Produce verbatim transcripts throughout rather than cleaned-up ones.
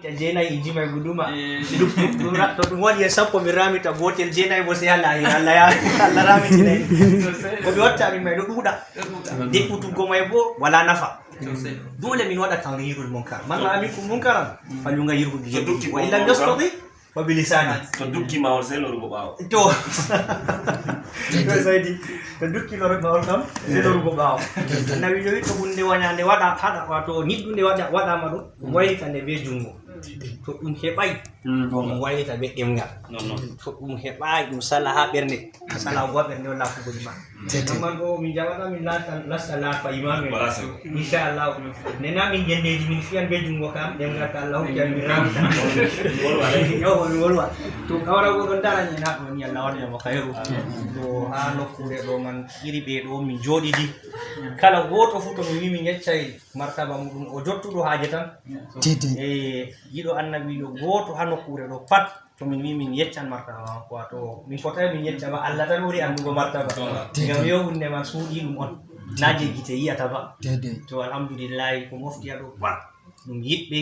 Jeenayi en jimay guduma. Ɗum ɗum ra- to ɗum waɗi e sappo, mi ramita gootel, jeenayi mo sey Allah, Allah ya Allah ramitinay. Ko mi watta min may ɗo ɗuuɗa. Deɓɓutuggo may bo wala nafa. Dole min waɗa tanhirul munkar. Man ra'a minkum munkaran falyughayyirhu bi yadihi, wa in lam yastati' fa bi lisani. To dukki ma on sey lorugo ɓaawo. To to seydi to dukki loro ma on kam sey lorugo ɓaawo. Annabi yo witto hunde wañande waɗa haɗa wato niddunde waɗa waɗama ɗum, waylita nde be jungo. To ɗum heɓay ɗum waylita be ɗemngal. To ɗum heɓay ɗum sala ha ɓernde. Sala go ha ɓernde wala fugo ima. Amman ɗo min jaɓata min lata lasta lafa imamu en. Inchallah. Nena min yendeji min fiyan be jungo kam ɗemngal ka Allah hokki am mi ramita. Yawa mi wolwa. To kawra go ɗon dara ni na ɗo ni Allah waɗa mo khairu. To ha nokkure ɗo man iri ɓe ɗo min joɗidi. Kala goto fu to mi wi min yeccay martaba muɗum o jottuɗo haaje tan. Tete. E yiɗo annabijo goto ha nokkure ɗo pat to min wi min yeccan martaba makko wato min fotay min yecca ma Allah tan ɓuri andugo martaba. Ngam yo hunde man suuɗi ɗum on na je gite yi'ata ba. Tete. To alhamdulillahi ko mofti ha ɗo pat ɗum yiɗɓe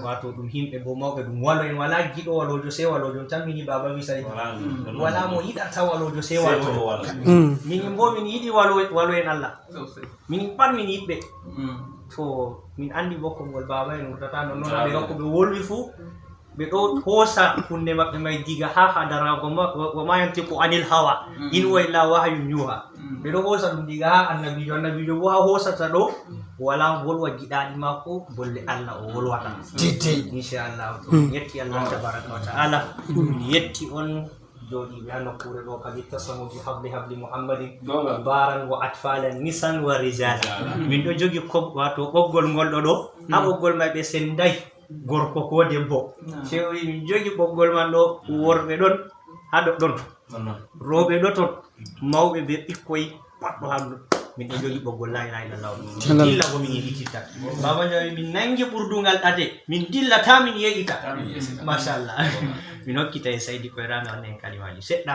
wato ɗum himɓe bo mawɓe ɗum walo en wala giɗo walojo se walojo on tammini baba misali wala mo yiɗata walojo se walojo. Minin bo min yiɗi walo walo en Allah. Minin pat min yiɗɓe. To min andi bo konngol baba en wurtata non non ɓe wakko ɓe wolwi fuu ɓe ɗo hoosa hunde maɓɓe may diga ha hadarago ma wa ma yantiqu anil hawa in huwa illa wahyun yuha. Ɓe ɗo hoosa ɗum diga ha annabijo annabijo bo ha hoosata ɗo wala wolwa giɗaɗi makko bolle Allah o wolwata. Inchallahu to min yetti Allah tabaraka wa ta'ala min yetti on jooɗiiɓe ha nokkuure ɗo kadi tasamu bi habli habli muhammadin baran wa atfalan nisan wa rijala. Min ɗo jogi kob wato ɓoggol ngol ɗo ɗo ha ɓoggol may ɓe senday gorko ko debbo. Sey o wi min jogi ɓoggol man ɗo worɓe ɗon ha ɗoɗɗon rooɓe ɗo ton mawɓe be ɓikkoy pat ɗo ha ɗoɗɗon. Min ɗo jogi ɓoggol la ilaha illallah min dilla ko min yeɗititta. Baba jawi min nangi ɓurdungal ɗate min dillata min yeɗita. Machallah. Min hokkita e saydi koyranga on en kalimaji seɗɗa.